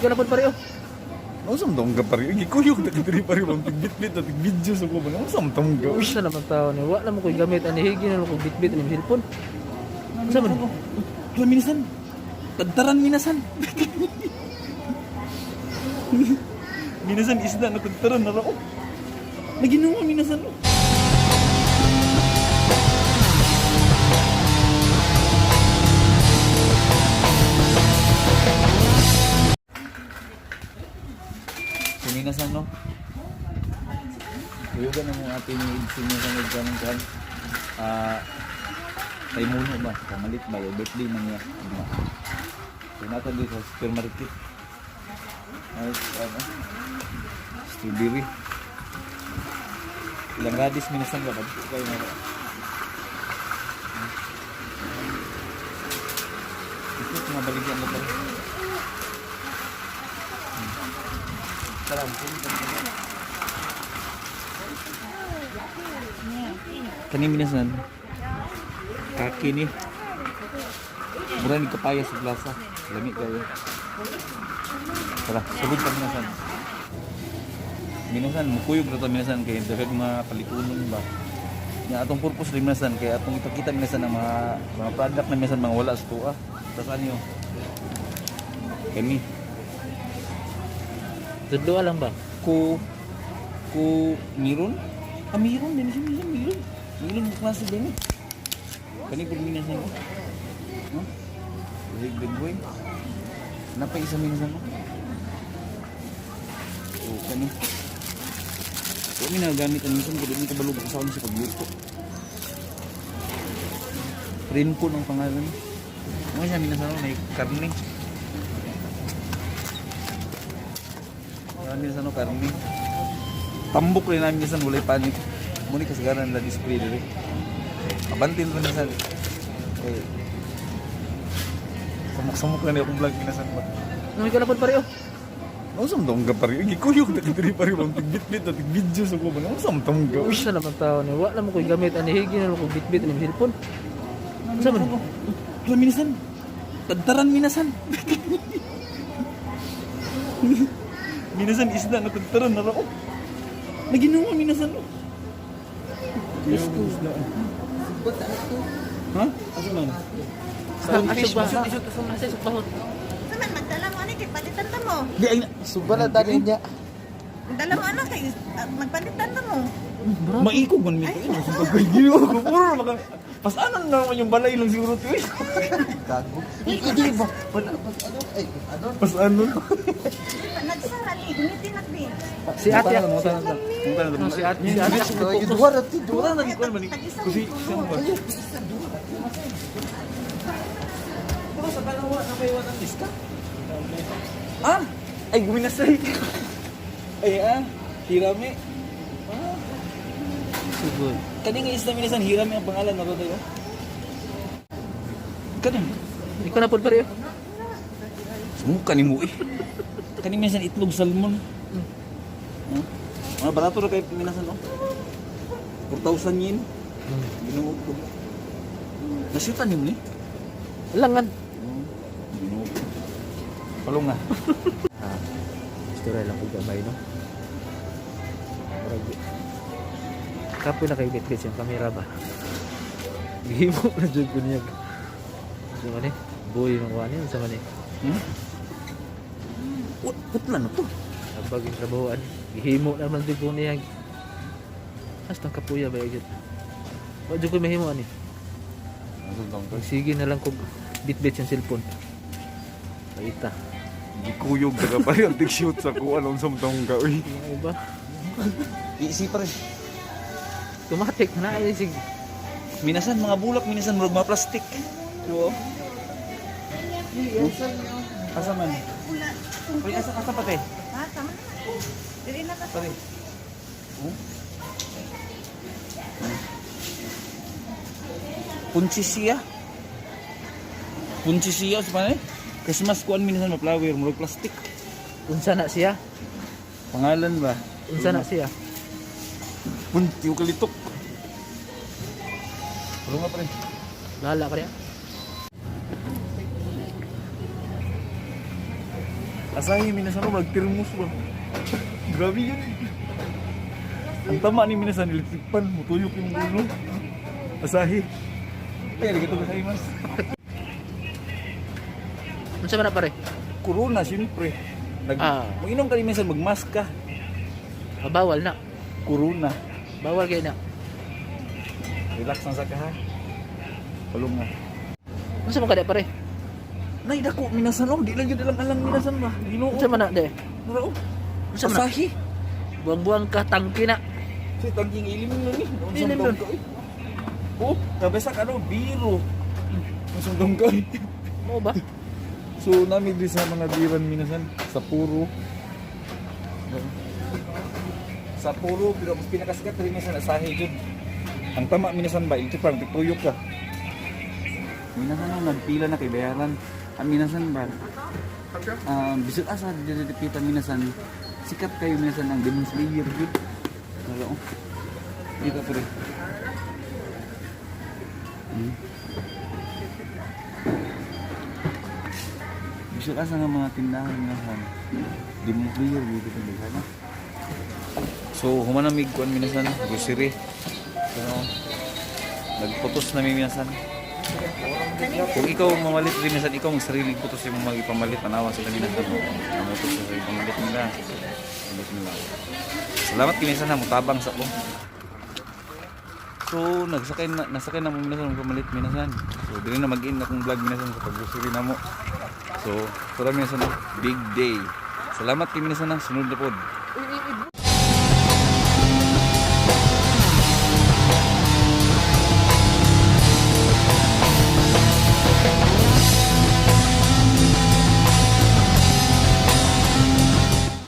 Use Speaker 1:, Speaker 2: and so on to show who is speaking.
Speaker 1: Ikaw na po pareho.
Speaker 2: Unsa man tong pare? Gikuyog na diri pare bang tigbitbit at video sa ko ba? Unsa man tong ga?
Speaker 1: Unsa naman tao ni? Wa na mo ko'y gamit ani higi na mo ko'y bitbit ani cellphone. Unsa man?
Speaker 2: Wala minasan. Tadtaran minasan. Minasan isda nga tadtaran na ra oh. Naginuwa minasan oh. So minasan no. Kuyugan na mo atin ni Idsin niya sa nagkanang kan. Ah, kay Muno ba? Kamalit ba? Yung birthday man niya. Ugma. So nata dito sa supermarket. Ay, ano? Strawberry. Ilang radis minasan ba? Pag kayo na. Ito, mga baligyan na pala. Tara, kani minasan. Kaki ni. Mura ni kapaya sa plaza. Lami kayo. Tara, sugod pa minasan. Minasan, mukuyog na to minasan kay daghang mga palikunon ba. Nga atong purpose rin minasan kay atong ipakita minasan ang mga product na minasan mga wala sa tuwa. Tas ano yun? Kani
Speaker 1: Tudlo lang ba?
Speaker 2: Ku ku miron? Ah, miron din siya minsan miron. Miron mo klase din eh. Kani pud minasan ko. No? Big big boy. Napa isa minsan ko. Oh, kani. Wa mi nagagamit ang minsan ko di mi kabalo kung saan siya pagluto. Rinko ng pangalan. Mo siya minsan may karne. Marami minsan no karne. Tambok rin namin minsan walay panik. Muni kasagaran la display diri. Abantil man minsan. Eh. Samok-samok na niya akong vlog minasan ba.
Speaker 1: Nung ikaw na po pareho.
Speaker 2: Unsa man tong pare? Gikuyog na diri pare bang tigbitbit at video sa ko ba? Unsa man tong ga?
Speaker 1: Unsa naman tao ni? Wa na mo ko'y gamit ani higi na mo ko'y bitbit ani cellphone. Unsa man?
Speaker 2: Wala minasan. Tadtaran minasan. Minasan isda nga tadtaran na ra oh. Naginuwa minasan oh. Diyos ko. Ha? Asa man?
Speaker 1: Asa ba? Asa sa pahon?
Speaker 3: Saman, magdala mo ani kay palitan ta mo.
Speaker 2: Di ay
Speaker 4: Subala dali niya.
Speaker 3: Magdala mo ana kay magpalitan ta mo.
Speaker 2: Maikog man mito. Ay, ko puro maka pasanan na naman yung balay lang siguro to eh.
Speaker 4: Gago. Hindi ba? Wala ba? Ano? Ay, ano?
Speaker 2: Pasanon.
Speaker 3: Nagsara ni, gunitin na di.
Speaker 1: Si ate.
Speaker 2: Si ate.
Speaker 1: Si ate.
Speaker 4: Ay, duwa ra ti duwa.
Speaker 2: Wala na ko man. Kusi siya ba? Puro sa kalawa na may walang iska. Ah, ay guminasay. Ay ah, hirami. Ah.
Speaker 1: Sugod.
Speaker 2: Kani nga isda minasan hirami ang pangalan na tayo. Kani.
Speaker 1: Ikaw na po pareho.
Speaker 2: Sumuka ni mo eh. Kani minasan itlog salmon. Huh? Mga barato ra kay minasan oh. 4,000 yen. Ginoo ko. Nasyutan nimo ni?
Speaker 1: Langan.
Speaker 2: Ginoo ko. Palong na.
Speaker 1: Ah, istorya lang kog gamay no. Murag kapoy na kay bitbit yung kamera ba. Gihimo na jud ko niya. Unsa man eh? Boy man kuha niya unsa man eh.
Speaker 2: Putla na to.
Speaker 1: Abag yung trabahoan. Gihimo na man jud ko niya. Hasta kapuya ba jud. Wa jud ko mahimo ani. Sige na lang kog bitbit yung cellphone. Paita.
Speaker 2: Gikuyog ka pa rin ang shoot sa kuha lang sa mtong ka. Uy.
Speaker 1: Yung iba.
Speaker 2: Easy pa rin.
Speaker 1: Tumatik na ay sig.
Speaker 2: Minasan mga bulak, minasan murag mga plastic. Oo. Asa man?
Speaker 3: Pula.
Speaker 2: Uy, asa asa pate?
Speaker 3: Ha, tama na. Dili na ka.
Speaker 2: Pare. Oh. Punchisia. Punchisia sa panay. Christmas kuan minasan ma-flower murag plastic.
Speaker 1: Unsa na siya?
Speaker 2: Pangalan ba?
Speaker 1: Unsa na siya?
Speaker 2: Punti kalitok. Ano nga pare?
Speaker 1: Lala ka niya.
Speaker 2: Asahi minasan no, magtirmos ba. Grabe yun. Ang tama ni minasan electric pan, mutuyok yung ulo. Asahi. Ay, arigato gozaimasu.
Speaker 1: Unsa man na, pare?
Speaker 2: Corona, siyempre. Nag
Speaker 1: Ah.
Speaker 2: Mainom ka ni minsan, magmask ka.
Speaker 1: Ah, bawal na.
Speaker 2: Corona.
Speaker 1: Bawal kay na.
Speaker 2: Relax lang sa ka ha. Palong nga.
Speaker 1: Unsa man kada, pare?
Speaker 2: Nay, dako, minasan oh. Di lang yun alang alang minasan ba? Ginoo.
Speaker 1: Unsa man na de?
Speaker 2: Nara oh.
Speaker 1: Unsa man na?
Speaker 2: Asahi.
Speaker 1: Buang-buang ka tangki na.
Speaker 2: Si tangking ilim na ni.
Speaker 1: Ilim nun.
Speaker 2: Oh, kabesa ka no, biro. Unsang dong ka eh.
Speaker 1: Mo ba?
Speaker 2: So nami di sa mga biran minasan sa puro. Sa puro pero mas pinakasikat rin minsan asahi jud. Ang tama minasan ba ito parang tuyok ka. Minasan no, nagpila na kay bayaran. Ang minasan ba? Bisag asa dito minasan. Sikat kayo minasan ang Demon Slayer jud. Wala oh. Dito pre. Bisag asa nga mga tindahan minasan. Demon Slayer dito sa daghan. So human na mig kuan minasan grocery. So nagputos na mi minasan. Kung ikaw mamalit rin minsan, ikaw ang sariling putos yung mga ipamalit, tanawa sila minasan. Namutos sa ipamalit nila. Pamalit nila. Salamat kay minsan ha, mutabang sa ko. So, nagsakay na, nasakay na mo minasan, pamalit minasan. So, dili na mag-in akong vlog minasan sa pag-grocery na mo. So, tara minasan, big day. Salamat kay minasan ha, sunod na pod.